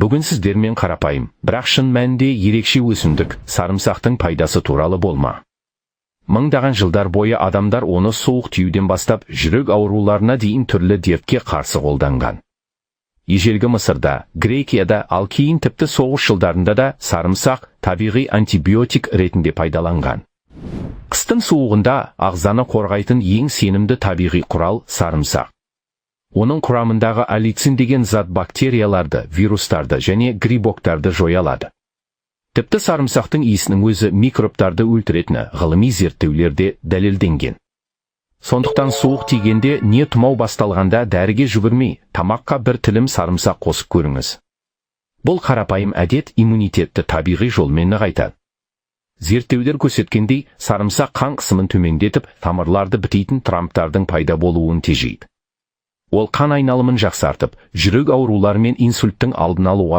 Бүгін сіздермен қарапайым, бірақ шын мәнінде ерекше өсімдік, сарымсақтың пайдасы туралы болма. Мыңдаған жылдар бойы адамдар оны суық тиюден бастап жүрек ауруларына дейін түрлі дертке қарсы қолданған. Ежелгі Мысырда, Грекияда, ал кейін тіпті соғыс жылдарында да сарымсақ табиғи антибиотик ретінде пайдаланған. Қыстың суығында ағзаны қорғайтын ең сенімді табиғи құрал – сарымсақ. Оның құрамындағы аллицин деген зат бактерияларды, вирустарды және грибоктарды жоя алады. Тіпті сарымсақтың иісінің өзі микробтарды өлтіретіні ғылыми зерттеулерде дәлелденген. Сондықтан суық тигенде не тұмау басталғанда дәріге жүгірмей, тамаққа бір тілім сарымсақ қосып көріңіз. Бұл қарапайым әдет иммунитетті табиғи жолмен нығайтады. Зерттеулер көрсеткендей, сарымсақ қан қысымын төмендетіп, тамырларды бітейтін тромбтардың пайда болуын тежейді. Ол қан айналымын жақсартып, жүрек аурулары мен инсульттің алдын алуға